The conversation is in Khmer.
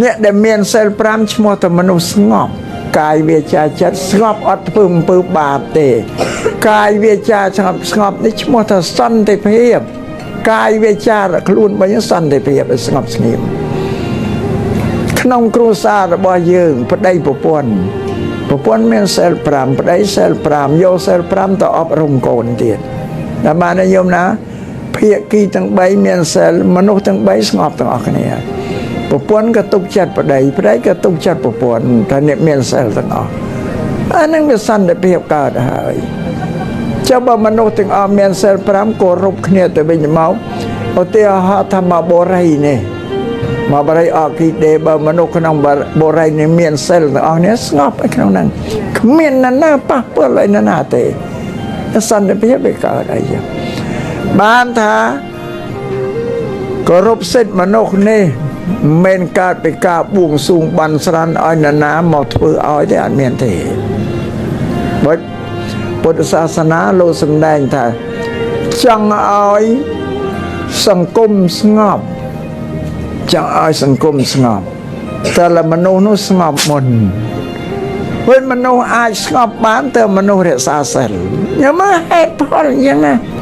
អ្នកដែលមានសិល5ឈ្មោះតែមនុស្សស្ងប់កាយវាចាចិត្តស្ងប់អត់ធ្វើអំពើបាបទេ កាយវាចាស្ងប់ស្ងប់នេះឈ្មោះថាសន្តិភាព កាយវាចាខ្លួនរបស់យើងសន្តិភាពស្ងប់ស្ងៀមក្នុងគ្រួសាររបស់យើងប្តីប្រពន្ធប្រពន្ធមានសិល5ប្តីសិល5យកសិល5ទៅអប់រំកូនទៀតតែបានទេញោមណាភាគីទាំង3មានសិលមនុស្សទាំង3ស្ងប់ទាំងអស់គ្នាប្រពន្ធក៏ទុកចិត្តប្តីប្តីក៏ទុកចិត្តប្រពន្ធថាអ្នកមានសិលទាំងអស់អានឹងវាសន្តិភាពកើតហើយចុះបើមនុស្សទាំងអស់មានសិល5គោរពគ្នាទៅវិញទៅមកឧទាហរណ៍ថាមកបរិយនេះមកបរិយអគិដេបើមនុស្សក្នុងបរិយនេះមានសិលទាំងអស់នេះស្ងប់ឯក្នុងហ្នឹងគ្មាននរណាប៉ះពាល់ឯនរណាទេសន្តិភាពវាកើតអីចឹងបានថាគោរពសិទ្ធិមនុស្សនេះមិនកើតពីការបួងសួងបានស្រានឲ្យនរណាមកធ្វើឲ្យទេអត់មានទេបើពុទ្ធសាសនាលោកសម្ដែងថាចង់ឲ្យសង្គមស្ងប់ចង់ឲ្យសង្គមស្ងប់តែលមនុស្សនោះស្ងប់មុនពេលមនុស្សអាចស្ងប់បានតើមនុស្សរក្សាសិលញ៉ាំហេតុផលអញ្ចឹងណា។